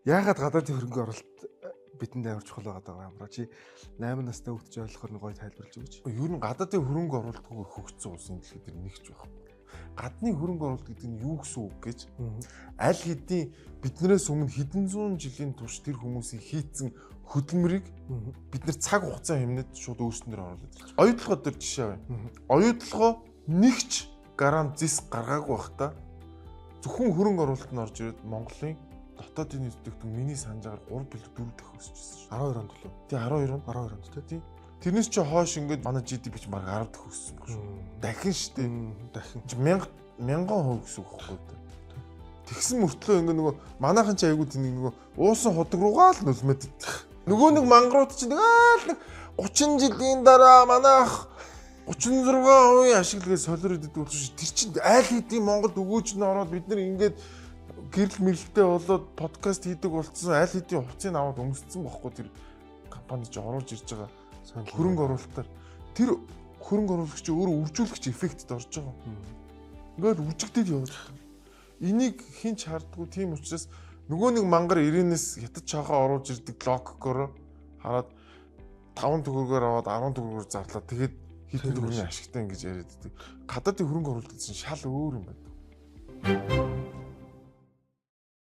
Яагаад гадаадын хөрөнгө оруулалт бидэнд амар чухал байгаа юм бэ? Чи 8 настай хүүхд чи ойлгохоор нь гоё тайлбарлаж өгөөч. Ер нь гадаадын хөрөнгө оруулалтгүйгээр хөгжсөн улсын дэлхийд тэр нэг ч байхгүй. Гадны хөрөнгө оруулалт гэдэг нь юу гэсэн үг гэж аль хэдийн биднээс өмнө хэдэн зуун жилийн турш тэр хүмүүсийн хийцэн хөдөлмөрийг бид нар цаг хугацаа хэмнээд шууд өөрсдөр дээр оруулаад ирж. Оюутлогоо дээр жишээ байна. Оюутлогоо нэгч гарам зис гаргаагүй байхдаа зөвхөн хөрөнгө оруулалт нь орж ирээд Монголын дотоодын нийт бүтээгдэхүүн миний санджаагаар 3 билүү 4 дахин өсөж ирсэн шүү. 12 онд лөө. Тий, 12 онд. 12 онд тий. Тэрнээс чи хойш ингээд манай GDP ч бараг 10 дахин өссөн баг шүү. Дахин шүү дээ. Дахин. Чи 1000 1000% гэсэн үг байхгүй юу? Тэгсэн мөртлөө ингээ нөгөө манайхан чи айгуу тэнийг нөгөө уусан худаг руугаа л нулимэд идэх. Нөгөө нэг мангарууд чи нэг аал нэг 30 жилийн дараа манайх 36% ашиглгээд солиор идэдэг болсон шүү. Тэр чинь айл хэдийн Монголд өгөөж нь ороод бид нар ингээд гэрэл мэрэлтэй болоод подкаст хийдэг болцсон, аль хэдийн хувцсыг аваад өмссөн бохгүй, тэр компани чи оруулж ирж байгаа хөрөнгө оруулалтаар тэр хөрөнгө оруулагч өөрөө үржүүлэгч эффектэд орж байгаа. Ингээд үржигдээд явж байгаа. Энийг хэн ч хардггүй, тийм учраас нөгөө нэг мангар 90-ээс хятад чахаа оруулж ирдэг логикоор хараад 5 төгрөгөөр аваад 10 төгрөгөөр зарлаа. Тэгээд хэдэн төгрөгийн ашигтай ингэж яриад байдаг. Гадаадын хөрөнгө оруулалт чинь шал өөр юм байна.